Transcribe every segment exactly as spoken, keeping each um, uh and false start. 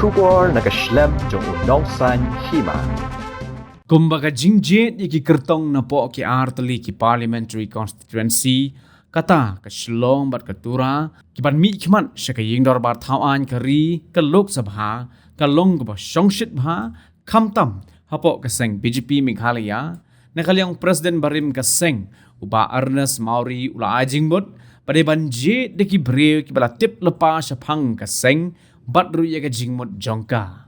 Khubor na ka shlem jong u Nongsaiñ Hima. Kumba ka jingjied ïa ki kyrtong napoh ki artylli ki parliamentary constituency, kata ka Shillong bad ka Tura, ki ban mihkhmat sha ka ïing dorbar thaw aiñ ka ri, ka Lok Sabha, ka long kaba shongshit bha, khamtam hapoh ka seng B J P Meghalaya, na ka liang President barim ka seng, u Bah Ernest Mawrie u la ai jingmut ba dei ban jied da ki briew kiba la tip lypa shaphang ka seng bad ruh ïa ka jingmut jong ka.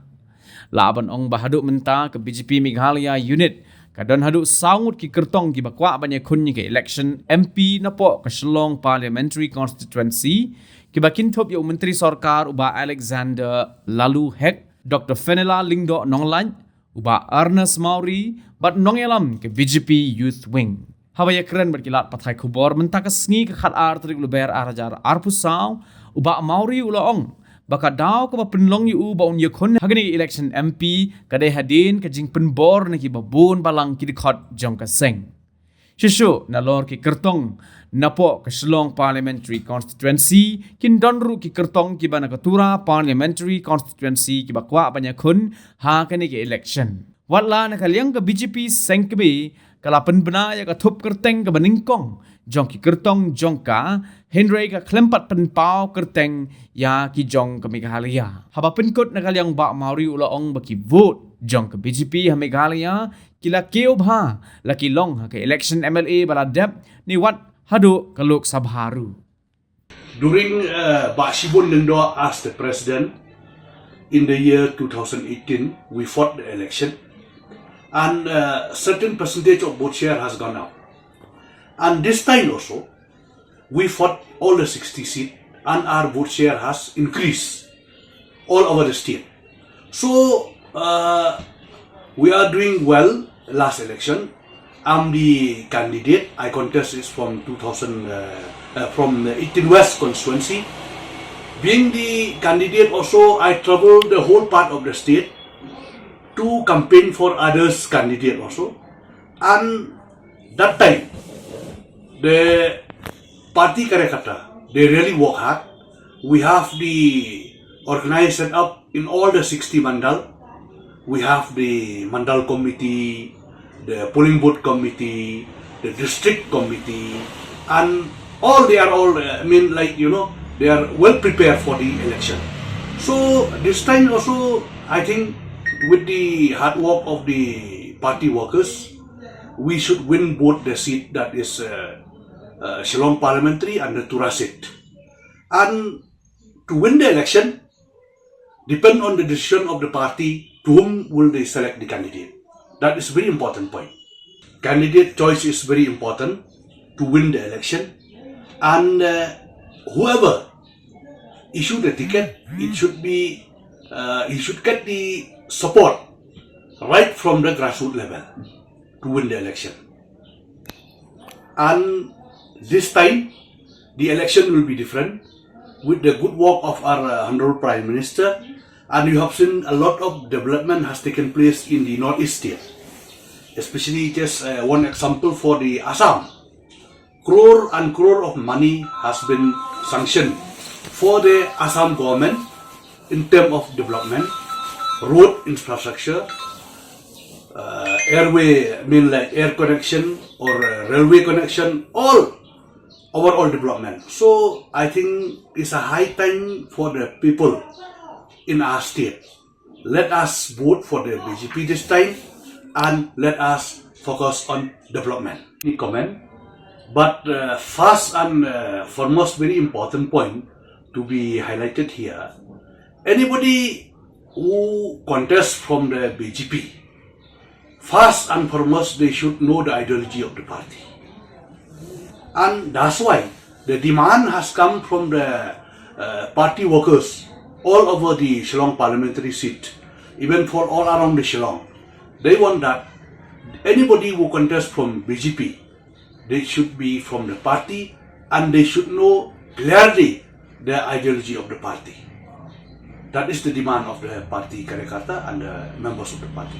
La ban ong ba haduh mynta ka B J P Meghalaya unit ka don haduh saw ngut ki kyrtong kiba kwah ban ïakhun ïa ka election M P napoh ka Shillong Parliamentary Constituency, kiba kynthup ïa u Myntri Sorkar u Bah Alexander Laloo Hek, Doctor Fenella Lyngdoh Nonglait, u Bah Ernest Mawrie bad nongïalam ka B J P Youth Wing. Haba ïakren bad ki lad pathai khubor mynta ka sngi ka khatar tarik Lber ar hajar arphew saw, u Bah Mawrie u la ong ba ka daw kaba pynlong ïa u ba un ïakhun ha kane ka election M P ka dei hadien ka jingpynbor na kiba bun balang ki dkhot jong ka seng. Shuh shuh nalor ki kyrtong napoh ka Shillong Parliamentary Constituency, kin don ruh ki kyrtong kiba na ka Tura Parliamentary Constituency kiba kwah ban ïakhun ha kane ka election. Wat la na ka liang ka B J P seng kbe ka la pynbna ïa ka thup kyrteng kaba nyngkong jong ki kyrtong jong ka, hynrei ka khlem pat pynpaw kyrteng ïa ki jong ka Meghalaya. Haba pynkut na ka liang Bah Mawrie u la ong ba ki vote jong ka B J P ha Meghalaya ki la kiew bha la ki long ha ka election M L A ba la dep ne wat haduh ka Lok Sabha ruh. During uh, Bah Shibun Lyngdoh as the president in the year two thousand eighteen, we fought the election, and uh, certain percentage of vote share has gone up. And this time also, we fought all the sixty seats, and our vote share has increased all over the state. So uh, we are doing well. Last election, I'm the candidate. I contest is from two thousand, uh, uh, from the eighteen West constituency. Being the candidate also, I travel the whole part of the state to campaign for others candidate also. And that time, the party karyakarta, they really work hard. We have the organized setup in all the sixty mandal. We have the mandal committee, the polling booth committee, the district committee, and all they are all, uh, I mean, like, you know, they are well prepared for the election. So this time also, I think with the hard work of the party workers, we should win both the seat, that is uh, uh, Shillong parliamentary and the Tura seat. And to win the election, depend on the decision of the party to whom will they select the candidate. That is very important point. Candidate choice is very important to win the election. And uh, whoever issue the ticket, it should be, uh, he should get the support right from the grassroots level to win the election. And this time, the election will be different with the good work of our uh, Honorable Prime Minister. And you have seen a lot of development has taken place in the Northeast state. Especially just uh, one example for the Assam. Crore and crore of money has been sanctioned for the Assam government in term of development, road infrastructure, uh, airway, I mean like air connection or uh, railway connection, all overall development. So I think it's a high time for the people in our state. Let us vote for the B J P this time and let us focus on development. Any comment? But uh, first and uh, foremost, very important point to be highlighted here. Anybody who contests from the B J P, first and foremost, they should know the ideology of the party. And that's why the demand has come from the uh, party workers all over the Shillong parliamentary seat, even for all around the Shillong. They want that anybody who contests from B J P, they should be from the party and they should know clearly the ideology of the party. That is the demand of the party karyakarta and the members of the party.